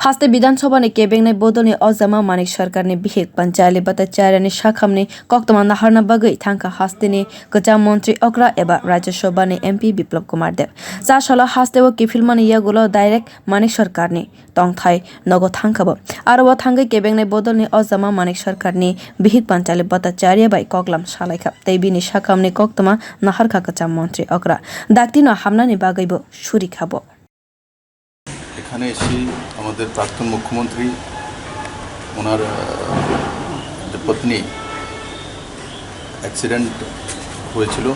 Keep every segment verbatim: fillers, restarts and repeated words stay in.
Haste Bidhan Sabha ni kebengnai bodol ni ojama Manik Sarkar ni bihik Panchali Bhattacharya ni sakhamni koktwma naharna bagwi thangkha haste ni kwcham montri okra eba Rajya Sabha ni M P Biplab Kumar Deb. Cha salo haste o kiphilmani yagulo direct Manik Sarkar ni tongthai nogo thangkha bo. Aro o thangwi kebengnai bodol ni ojama Manik Sarkar ni bihik Panchali Bhattacharya bai koklam salaikha tei bini sakhamni koktwma naharkha kwcham montri okra. Dakti no hamnani bagwi bo surikha bo. এখানে এসে আমাদের প্রাক্তন মুখ্যমন্ত্রী, ওনার, আহ, যে পত্নী, অ্যাক্সিডেন্ট হয়েছিল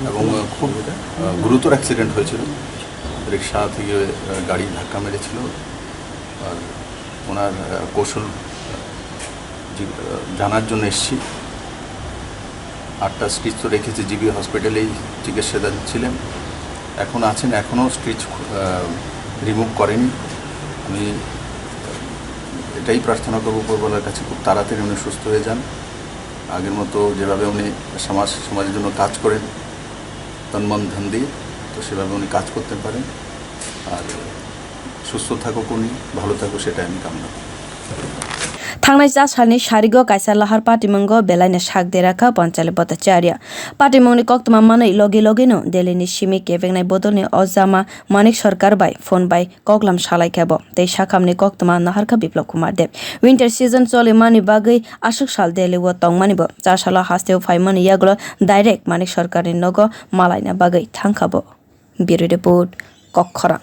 এবং খুব, আহ, গুরুতর অ্যাক্সিডেন্ট হয়েছিল। রিক্সা থেকে, আহ, গাড়ি ধাক্কা মেরেছিল। আর ওনার, আহ, কৌশল, আহ, জি-, আহ, জানার জন্য এসেছি। আটটা স্টিচ তো রেখেছি, জিবি হসপিটালেই চিকিৎসাধীন ছিলেন, এখন আছেন, এখনও স্টিচ, আহ, রিমুভ করেনি। আমি এটাই প্রার্থনা করব উপরওয়ালার কাছে, খুব তাড়াতাড়ি উনি সুস্থ হয়ে যান। আগের মতো যেভাবে উনি সমাজ, সমাজের জন্য কাজ করেন, তন মন ধন দিয়ে, তো সেভাবে উনি কাজ করতে পারেন। আর সুস্থ থাকুক উনি, ভালো থাকুক, সেটাই আমি কামনা করি। Thangnai cha salni sarigo kaisa lahar patimungo belaino sak dera kha Panchali Bhattacharya. Patimungni koktwma manwi logi logino Delhi ni simi kebengnai bodolni ojama Manik Sarkar bai phone bai koklam salaikha bo tei sakhamni koktwma naharkha Biplab Kumar Deb. Winter season cholimani bagwi aswk sal Delhi o tongmani bo cha salo hasteo phaimani yagulo direct Manik Sarkarni nogo malaina bagwi thangkha bo. Bureau Report, Kokkhorang.